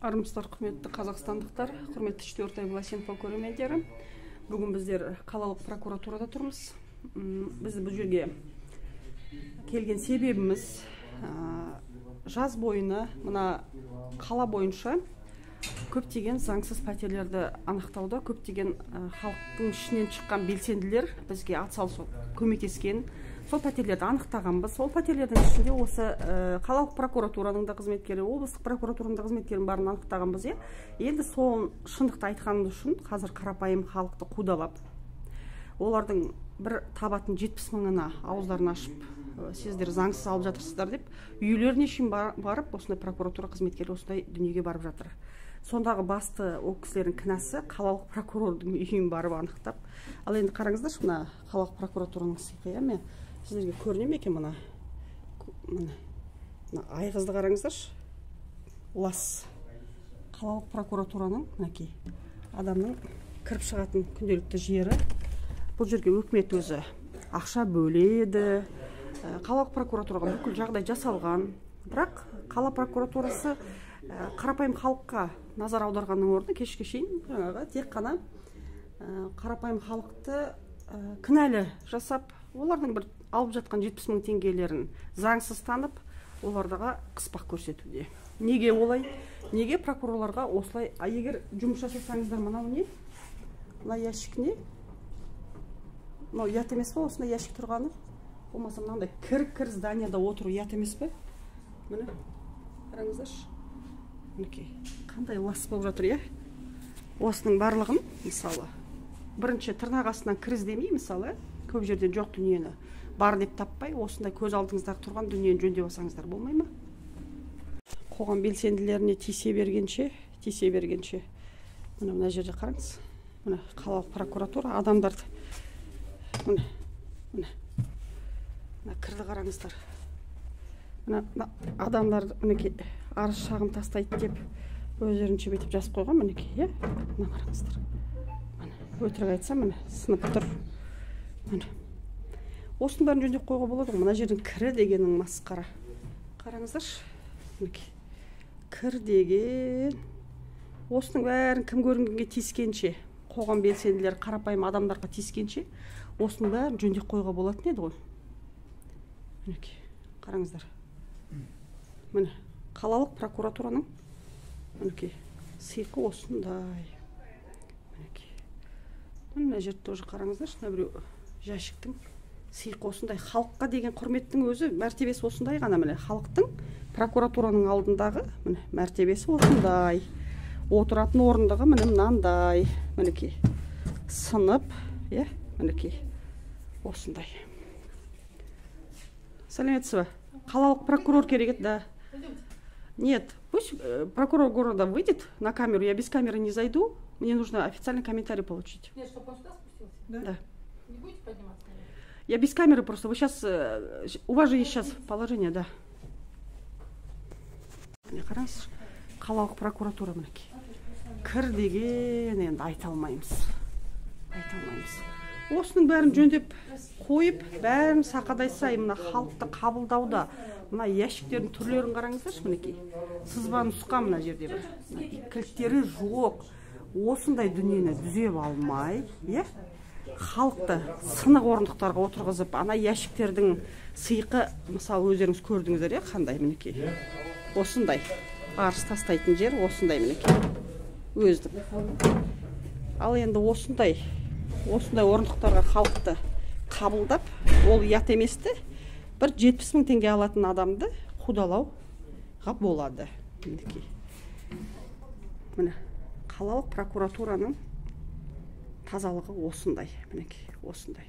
Армысыздар, құрметті қазақстандықтар, құрметті Четвертая власть инфо көрермендері. Бүгін біздер қалалық прокуратурада тұрмыз. Біз бұл жерге келген себебіміз, жаз бойына мына қала бойынша көптеген заңсыз пәтерлерді анықтауда көптеген халықтың ішінен шыққан белсенділер бізге атсалысып көмектескен. Сол пәтерлерді анықтағанбыз. Сол пәтерлердің ішінде осы қалалық прокуратураның да қызметкері, облыстық прокуратураның да қызметкерінің барын анықтағанбыз, иә. Енді сол шындықты айтқанымыз үшін қазір қарапайым халықты қудалап, олардың бір табатын 70 мыңына ауыздарын ашып, сіздер заңсыз алып жатырсыздар деп үйлеріне шейін барып, осындай прокуратура қызметкері осындай дүниеге барып жатыр. Сондағы басты ол кісілердің кінәсі қалалық прокурордың үйін барып анықтап. Ал енді қараңыздаршы, мына қалалық прокуратураның сыйқы, иә, мен сіздерге көріне ме екен мына? Мына айғызды қараңыздаршы. Лас. Қалалық прокуратураның мінекей адамның кіріп шығатын күнделікті жері. Бұл жерге өкімет өзі ақша бөледі. Қалалық прокуратураға бүкіл жағдай жасалған. Бірақ қала прокуратурасы қарапайым халыққа назар аударғанның орнына кешке шейін жаңағы тек қана қарапайым халықты кінәлі жасап, олардың бір алып жатқан 70 мың теңгелерін заңсыз танып, оларға қыспақ көрсетуде. Неге олай? Неге прокурорларға осылай? А егер жұмыс жасасаңыздар, мынау не? Мына ящик не? Мынау ұят емес пе осындай ящик тұрғаны? Болмаса мынандай кір-кір зданияда отыру ұят емес пе? Міне, қараңыздаршы. Мінекей, қандай лас болып жатыр, иә? Осының барлығын, мысалы, бірінші тырнақ астынан кір іздемей, мысалы, көп жерден жоқ дүниені бар деп таппай, осындай көз алдыңыздағы тұрған дүниені жөндеп алсаңыздар болмай ма? Қоғам белсенділеріне тисе бергенше, тисе бергенше. Міне, мына жерде қараңыз. Міне, қалалық прокуратура адамдарды. Міне, міне. Мына кірді қараңыздар. Мына адамдарды мінекей арыз шағым тастайды деп өздерінше бүйтіп жазып қойған, мінекей, иә? Мына қараңыздар. Міне, өтірік айтсам, міне сынып тұр. Міне. Осының бәрін жөндеп қоюға болады ғой. Мына жердің кірі дегенің масқара. Қараңыздаршы. Мінекей. Кір деген. Осының бәрін кім көрінгенге тиіскенше, қоғам белсенділері қарапайым адамдарға тиіскенше, осының бәрін жөндеп қоюға болатын еді ғой. Мінекей. Қараңыздар. Міне, қалалық прокуратураның мінекей сыйқы осындай. Мінекей. Мына жерді тоже қараңыздаршы, мына біреу жәшіктің сыйқы осындай. Халыққа деген құрметтің өзі мәртебесі осындай ғана, міне. Халықтың прокуратураның алдындағы міне мәртебесі осындай. Отыратын орындығы міне мынандай. Мінекей. Сынып, иә, мінекей. Осындай. Сәлеметсіз бе? Қалалық прокурор керек еді, да. Нет, пусть прокурор города выйдет на камеру, я без камеры не зайду, мне нужно официальный комментарий получить. Нет, чтобы он сюда спустился? Да. Да. Не будете подниматься? Я без камеры просто, вы сейчас, у вас же есть сейчас положение, да. Қараңызшы, қалалық прокуратура мінекей. Кір деген енді айта алмаймыз. Айта алмаймыз. Осының бәрін жөндеп қойып, бәрін сақадай сай мына халықты қабылдауда, мына ящиктердің түрлерін қараңыздаршы, мінекей. Сызба нұсқа мына жерде бір. Кілттері жоқ. Осындай дүниені түзеп алмай, иә? Халықты сынық орындықтарға отырғызып, ана ящиктердің сыйқы, мысалы, өздеріңіз көрдіңіздер, иә, қандай мінекей. Осындай арыз тастайтын жер, осындай мінекей. Өздік. Ал енді осындай орындықтарға халықты қабылдап, ол ұят еместі, бір 70 мың теңге алатын адамды қудалауға болады. Мінекей. Міне, қалалық прокуратураның тазалығы осындай, мінекей, осындай.